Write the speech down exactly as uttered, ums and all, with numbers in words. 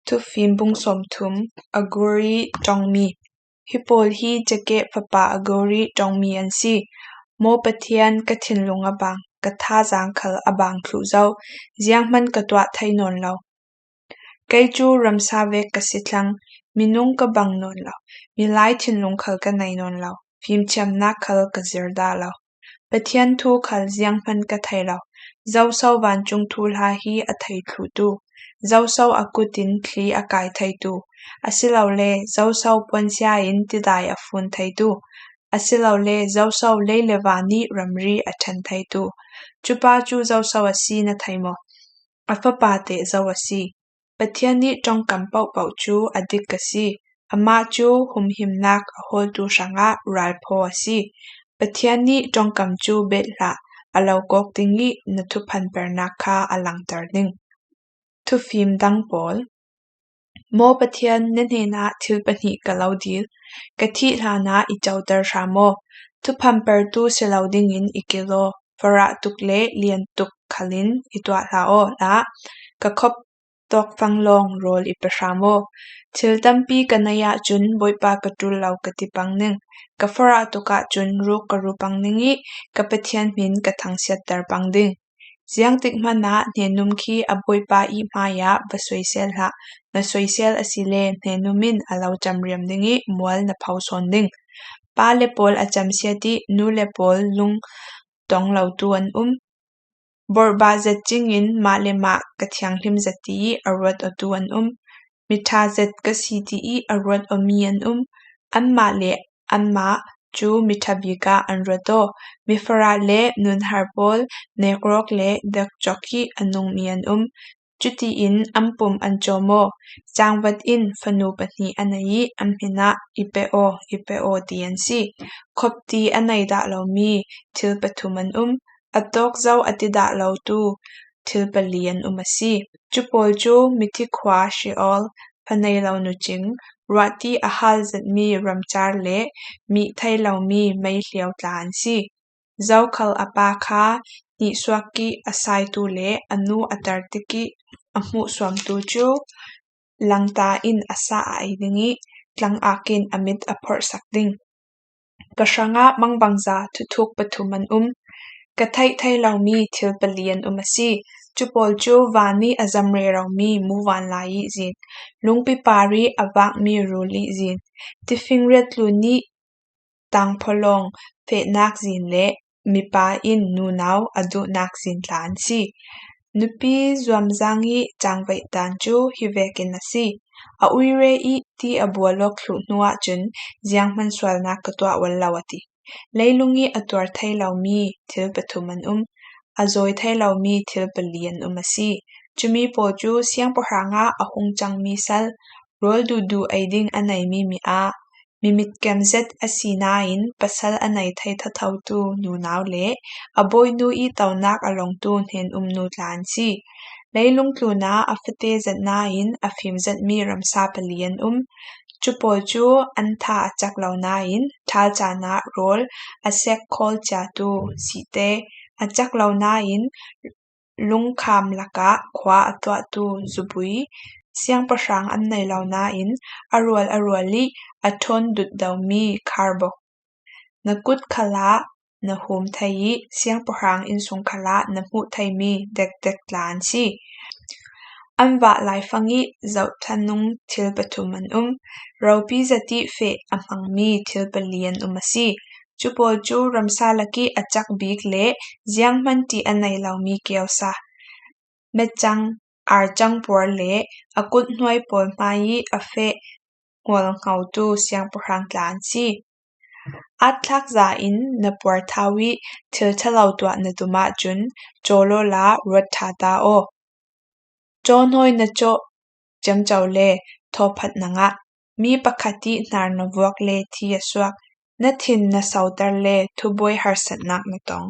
Thufim bung sawmthum. Aguri ṭawngmi. Hi pawl hi Jake fapa Aguri ṭawngmi an si. Maw Pathian, ka thinlung a bang, ka thazaang khal a bang thluh zo, zianghman ka tuah thei nawn lo. Kei cu ramsa vek ka si thlang, minung ka bang nawn lo, milai thinlung khal ka nei nawn lo, fimthiamnak khal ka zir dah lo. Pathian thu khal zianghman ka thei lo. Zoso vancung thuhla hi a thei thluhtu, zoso a kut in thli a kai theitu, asilole zoso puansia in tidai a fun theitu, asilole zoso lei le van ih ramri a ṭhen theitu, cupa cu zoso a si na thei maw? A fapa teh zo a si. Pathian ih ṭongkam pohpoh cu a dik a si. Amah cu humhimnak a hawltu hrangah ralphaw a si. Pathian ih ṭongkam cu belh hlah, a lo kawk ding ih na thuphanpernak kha a langter ding. Thufim dang pawl. Maw Pathian, na hnenah thil pahnih ka lo dil, ka thih hlanah i coter hram aw. Thuphanpertu si lo dingin i kil aw. Farah tuk le lian tuk khalin i tuah hlah aw, la ka khop tawkfang lawng rawl i pe hram aw. Thil tampi ka nei ahcun Bawipa ka ṭul lo ka ti pang ning. Ka farah tuk ahcun ruk ka ru pang ning ih ka Pathian hmin ka thangsiatter pang ding. Ziangtik hmanh ah hnenum khi a Bawipa ih hmaiah va soisel hlah. Na soisel asile hnenum in a lo camriam ding ih mual na pho sawn ding. Pa le pawl a camsiat ih nu le pawl lung tong lotu an um. Borhbah zet cingin mah le mah ka thianghlim zet ti ih a ruat awtu an um. Miṭha zet ka si ti ih a ruat awmi an um. Anmah le anmah cu miṭha bik ah an ruat aw. Mifarah le nunhar pawl nekrawk le dekcok ih a nungmi an um. Cutiin an pum an cawm aw. Cangvat in fanu pahnih a nei ih an hmin ah, i pe aw, i pe aw, ti an si. Khopti a nei dah lomi thil pathum an um. A tawk zo a ti dah lotu thil pali an um a si. Cu pawl cu mithi khua Sheol, fa nei lo nu cing, ruahti a hal zetmi ramcar le mih thei lomi meihliau tla an si. Zokhal a pa kha hnihsuak ih a saitu le a nu a tar tik ih a hmuhsuamtu cu langta in a sa a ei ding ih tlangak in a mit a phorhsak ding. Ka hrangah mangbangza thuthuk pathum an um. Ka theih thei lomi thil pali an um a si. Cu pawl cu van ih a zam reromi muvanlai ih zin, lungpi par ih a vakmi rul ih zin, tifingriat tlun ih tangphawlawng fehnak zin le mipa in nunau a duhnak zin tla an si. Nupi zuamzang ih cangvaih dan cu hi vekin a si. A uire ih ti a bual awk thluh hnu ahcun zianghman sualnak ka tuah ual lo a ti. Leilung ih a tuar thei lomi thil pathum an um. A zawi thei lomi thil pali an um a si. Cumi pawl cu siangpahrang ah a hung cangmi sal, rawl duhduh ei ding a neimi mi ah, mi mitkem zet a si nain pasal a nei thei thothotu nunau le a bawinu ih tonak a longtu hnenumnu tla an si. Leilung tlunah a fate zet nain a fim zetmi ramsa pali an um. Cu pawl cu an tha a cak lo nain ṭhal caan ah rawl a sek khawl ciatu sihte, a cak lo nain lungkham lakah khua a tuahtu zubui, siangpahrang an nei lo nain a rual a rual ih a ṭhawn dut domi kharbok, na kut khalah na hum thei ih siangpahrang innsung khalah na hmuh theimi dekdek tla an si. An vah laifang ih zohthanung thil pathum an um. Ropi zet ih feh a hmangmi thil pali an um a si. Cu pawl cu ramsa lakih a cak bik le zianghman ṭih a nei lomi keusa, mecang, arcang puar le a kut hnuai pawl hmai ih a feh hngolngotu siangpahrang tla an si. Atthlak za in na puarthau ih thil ṭhalo tuah na tum ahcun caw lawla ruat ṭha ta aw. Cawhnawi na cawh ciamco le thawphat na ngah. Mi pakhat ih hnar na vuak le thi a suak. Na thin na soter le thubuai harsatnak na tong.